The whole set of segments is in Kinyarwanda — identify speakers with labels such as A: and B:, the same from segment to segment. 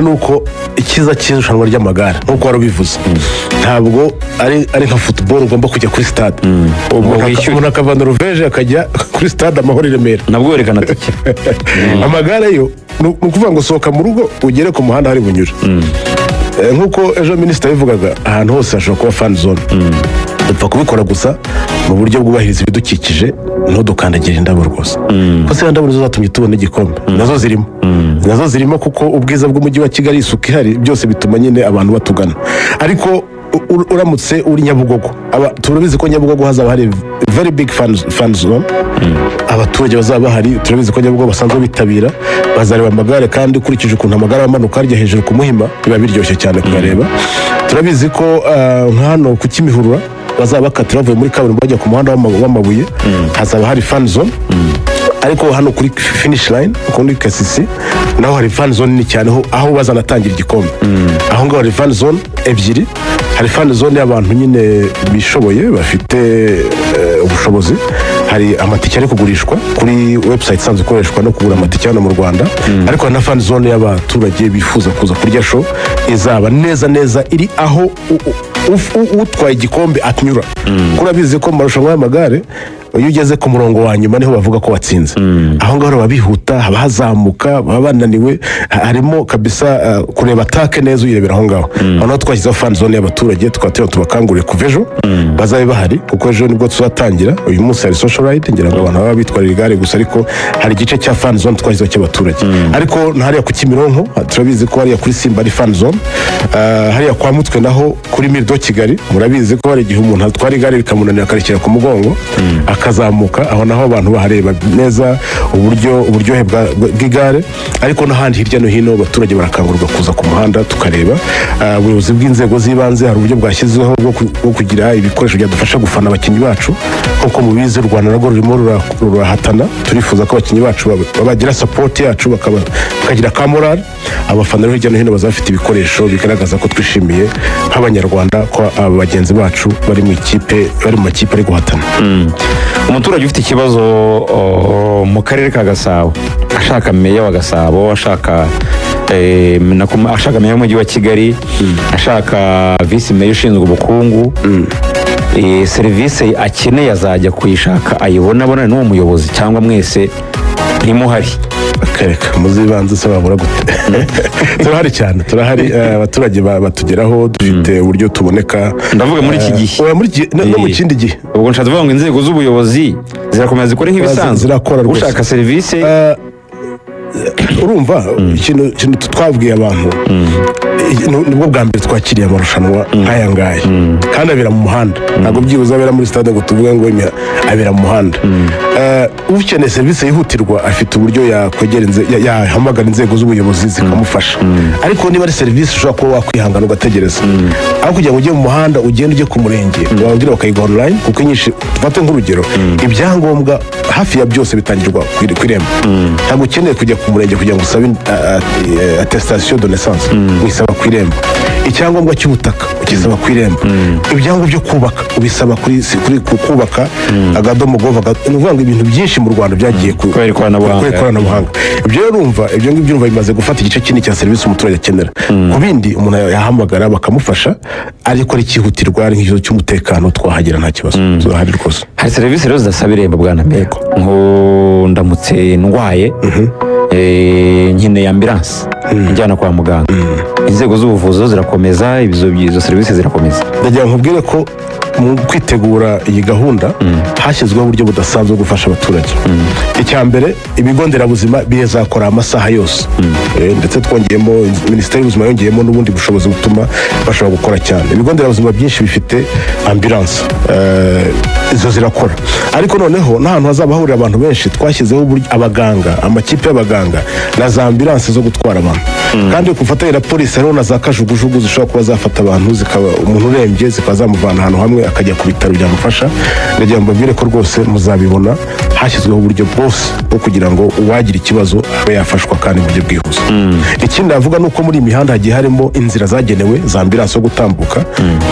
A: Ni uko icyiza cy'irushanwa ry'amagare, nk'uko wari ubivuze, ntabwo ari nka football ugomba kujya kuri stade.
B: Ngo wishyure.
A: Umuntu akava Norvège akajya kuri Stade Amahoro i Remera.
B: Nabwo werekana tike.
A: Amagare yo ni ukuvuga ngo sohoka mu rugo ugere ku muhanda hari bunyure. Nk'uko ejo minisitiri yabivugaga, ahantu hose hashobora kuba fan zone, dupfa kubikora gusa mu buryo bwubahiriza ibidukikije. Ntudukandagire indabo rwose, kuko ziriya ndabo nizo zatumye tubona igikombe. Nazo zirimo kuko ubwiza bw'umujyi wa Kigali, isuku ihari, byose bituma nyine abantu batugana. Ariko uramutse uri Nyabugogo, turabizi ko Nyabugogo hazaba hari very big fan zone. Abaturage bazaba bahari, turabizi ko Nyabugogo basanzwe bitabira, bazareba amagare. Kandi ukurikije ukuntu amagare amanuka harya hejuru ku Muhima, biba biryoshye cyane kuyareba. Turabizi ko nka hano ku Kimihurura bazaba bakatira bavuye muri kaburimbo bajya ku muhanda w'amabuye, hazaba hari fan zone. Ariko hano kuri finish line, kuri KCC, naho hari fan zone nini cyane, aho bazanatangira igikombe. Aho ngaho hari fan zone ebyiri. Hari fan zone y'abantu nyine bishoboye, bafite ubushobozi. Hari amatike ari kugurishwa kuri website isanzwe ikoreshwa no kugura amatike hano mu Rwanda. Ariko hari na fan zone y'abaturage bifuza kuza kurya show, izaba neza neza iri aho utwaye igikombe anyura. Kuko urabizi ko mu marushanwa y'amagare, iyo ugeze ku murongo wa nyuma niho bavuga ko watsinze. Aho ngaho baba bihuta, haba hazamuka, baba bananiwe, harimo kabisa kureba attaque neza uyirebera aho ngaho. Aho naho twashyizeho fan zone y'abaturage, tukaba turiho tubakangurire kuva ejo bazabe bahari, kuko ejo nibwo tuzatangira. Uyu munsi hari social ride, ngira ngo abantu baba bitwarira igare gusa, ariko hari igice cya fan zone twashyizeho cy'abaturage. Ariko na hariya ku Kimironko turabizi ko hariya kuri Simba ari fan zone. Hariya kwa Mutwe naho kuri Mur de Kigali, murabizi ko hari igihe umuntu atwara igare bikamunanira akarishyira ku mugongo akazamuka. Aho naho abantu bahareba neza uburyo uburyohe bw'igare. Ariko n'ahandi hirya no hino abaturage barakangurirwa kuza ku muhanda tukareba. Ubuyobozi bw'inzego z'ibanze, hari uburyo bwashyizweho bwo kugira ibikoresho byadufasha gufana abakinnyi bacu. Nk'uko mubizi, u Rwanda narwo rurimo rurahatana. Turifuza ko abakinnyi bacu bagira support yacu, bakagira ka morale. Abafana rero hirya no hino bazaba bafite ibikoresho bigaragaza ko twishimiye nk'Abanyarwanda ko aba bagenzi bacu bari mu ikipe, bari mu makipe ari guhatana.
B: Umuturage ufite ikibazo mu karere ka Gasabo, ashaka meya wa Gasabo, ashaka ashaka meya w'umujyi wa Kigali, ashaka visi meya ushinzwe ubukungu, serivisi akeneye azajya kuyishaka ayibona, abonane n'uwo muyobozi, cyangwa mwese ntimuhari?
A: Akareka muzibanze se babura gute? Turahari cyane, turahari. Abaturage batugeraho, dufite uburyo tuboneka.
B: Ndavuga muri iki gihe.
A: Oya, muri iki gihe no mu kindi gihe.
B: Ubwo nshatse kuvuga ngo inzego z'ubuyobozi zirakomeza zikore nk'ibisanzwe?
A: Zirakora rwose.
B: Ushaka serivisi?
A: Urumva, ikintu twabwiye abantu, nibwo bwa mbere twakiriye amarushanwa nk'aya ngaya kandi abera mu muhanda. Ntabwo byibuze abera muri stade ngo tuvuge ngo abera mu muhanda. Ukeneye serivisi yihutirwa afite uburyo yakwegera yahamagara inzego z'ubuyobozi zikamufasha. Ariko niba ari serivisi ushobora kuba wakwihangana ugategereza, aho kugira ngo ujye mu muhanda ugende ujye ku murenge, wababwira bakayiguha online. Kuko inyinshi, dufate nk'urugero, ibyangombwa hafi ya byose bitangirwa ku Irembo. Ntabwo ukeneye kujya ku murenge kugira ngo usabe attestation de naissance, uyisaba ku Irembo. Icyangombwa cy'ubutaka ukisaba ku Irembo. Ibyangombwa byo kubaka ubisaba kuri kubaka.gov. Ni ukuvuga ngo ibintu byinshi mu Rwanda byagiye
B: Kubera ikoranabuhanga.
A: Kubera ikoranabuhanga. Ibyo rero urumva, ibyo ngibyo urumva bimaze gufata igice kinini cya serivisi umuturage akenera. Ku bindi umuntu yahamagara bakamufasha, ariko ari cyihutirwa, ari nk'ikibazo cy'umutekano, twahagera nta kibazo, turahari rwose.
B: Hari serivisi rero zidasaba Irembo, bwana meya.
A: Yego.
B: Nko ndamutse ndwaye, nkeneye ambulance ijyana kwa muganga, inzego z'ubuvuzi zo zirakomeza, izo serivisi zirakomeza?
A: Ndagira ngo nkubwire ko mu kwitegura iyi gahunda hashyizweho uburyo budasanzwe bwo gufasha abaturage. Icya mbere, ibigo nderabuzima bizakora amasaha yose. Ndetse twongeyemo, Minisiteri y'Ubuzima yongeyemo n'ubundi bushobozi butuma bashobora gukora cyane. Ibigo nderabuzima byinshi bifite ambulance, izo zirakora. Ariko noneho n'ahantu hazaba hahurira abantu benshi, twashyizeho uburyo abaganga, amakipe y'abaganga na za ambulance zo gutwara abantu. Kandi ku bufatanye na polisi hariho na za kajugujugu zishobora kuba zafata abantu, zikaba umuntu urembye zikaba zamuvana ahantu hamwe akajya ku bitaro byamufasha. Ndagira ngo mbabwire ko rwose muzabibona, hashyizweho uburyo bwose bwo kugira ngo uwagira ikibazo abe yafashwa kandi mu buryo bwihuse. Ikindi navuga ni uko muri iyi mihanda hagiye harimo inzira zagenewe za ambulance zo gutambuka.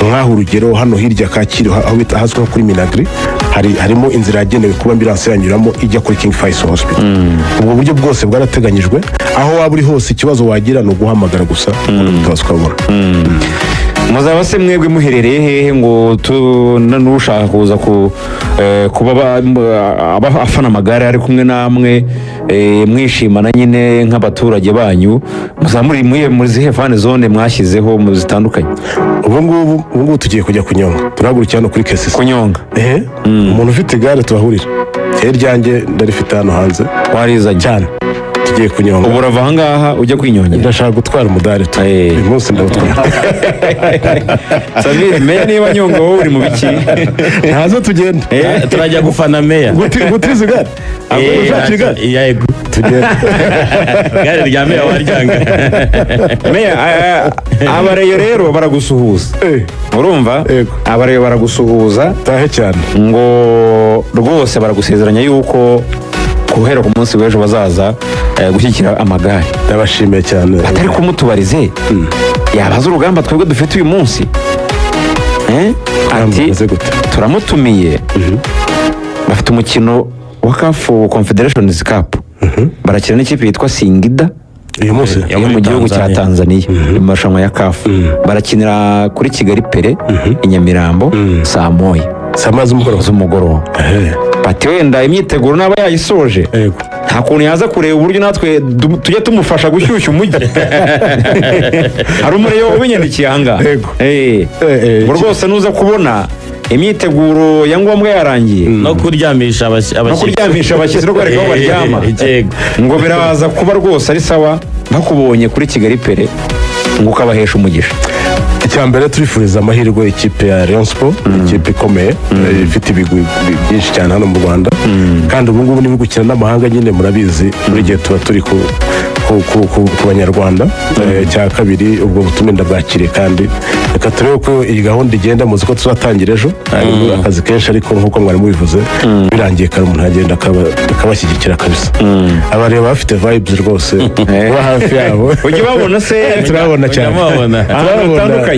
A: Nk'aho urugero hano hirya Kacyiru, aho bita hazwi nko kuri Minagri. Harimo inzira yagenewe kuba ambulance yanyuramo ijya kuri King Faisal Hospital. Ubwo buryo bwose bwarateganyijwe. Aho waba uri hose, ikibazo wagira ni uguhamagara gusa, ukaza ukabona.
B: Muzaba se mwebwe muherereye hehe ngo n'ushaka kuza kuba aba afana amagare ari kumwe namwe, mwishimana nyine nk'abaturage banyu, muzaba muri muri zihe fan zone mwashyizeho mu zitandukanye?
A: Ubu ngubu tugiye kujya kunyonga, turahagurukira hano kuri KCC.
B: Kunyonga?
A: Ehe, umuntu ufite igare tuhahurira. Iryanjye ndarifite hano hanze.
B: Warizanye?
A: Cyane, tugiye kunyonga.
B: Ubu urava ahangaha ujya kwinyongera?
A: Ndashaka gutwara umudari tu. Uyu munsi ndawutwara.
B: Samir, meya niba nyonga, wowe uri mu biki?
A: Ntazo, tugenda.
C: Turajya gufana meya.
A: Gutiza igare? Ushaka igare?
C: Yego.
A: Tugenda.
C: Igare rya meya waryanga?
B: Meya, abareyo rero baragusuhuza. Urumva?
A: Yego.
B: Abareyo baragusuhuza.
A: Tahe cyane.
B: Ngo rwose baragusezeranya yuko guhera ku munsi w'ejo bazaza gushyigikira amagare.
A: Ndabashimiye cyane.
B: Atari kumutubarize yabaza urugamba twebwe dufite uyu munsi. Ati
A: Bameze gute?
B: Turamutumiye, bafite umukino wa CAF Confederations Cup, barakina n'ikipe yitwa Singida
A: Uyu munsi?
B: yo mu gihugu cya Tanzania, mu marushanwa ya CAF. Barakinira kuri Kigali Pele i Nyamirambo saa 1
A: Saa 1 z'umugoroba?
B: z'umugoroba. Bati wenda imyiteguro naba yayisoje, nta kuntu yaza kureba uburyo natwe tujya tumufasha gushyushya umujyi? Hari umureyo ubinyandikiye ahangaha. Ngo rwose nuza kubona imyiteguro ya ngombwa yarangiye,
C: no kuryamisha
B: no
C: abashyitsi.
B: Kuryamisha abashyitsi no kwereka aho baryama. Ngo biraza kuba rwose ari sawa bakubonye kuri Kigali Pele, ngo ukabahesha umugisha.
A: Icya mbere, turifuriza amahirwe ikipe ya Rayon Sport, ikipe ikomeye, ifite ibigwi byinshi cyane hano mu Rwanda. Kandi ubu ngubu niba gukina n'amahanga nyine, murabizi, buri gihe tuba turi ku banyarwanda. Icya kabiri, ubwo butumire ndabwakiriye, kandi reka turebe ko iyi gahunda igenda. Muzi ko tuzatangira ejo. Harimo akazi kenshi, ariko nk'uko mwari mubivuze, birangiye kare umuntu agenda akabashyigikira kabisa. Abareba bafite vibes rwose, kuba hafi yabo.
B: Ujya ubabona se?
A: Turabona cyane.
C: Ujya mubabona?
B: Ahantu
A: Turababona.
B: hatandukanye.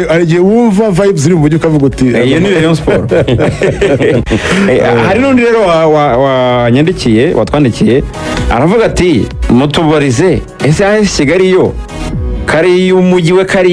A: Hari igihe wumva vibes ziri mu mujyi ukavuga uti:
B: Iyo ni Rayon Sport. Hari n'undi rero wanyandikiye, watwandikiye, aravuga ati: "Mutubarize, ese AS Kigali yo kari iy'umujyi we kari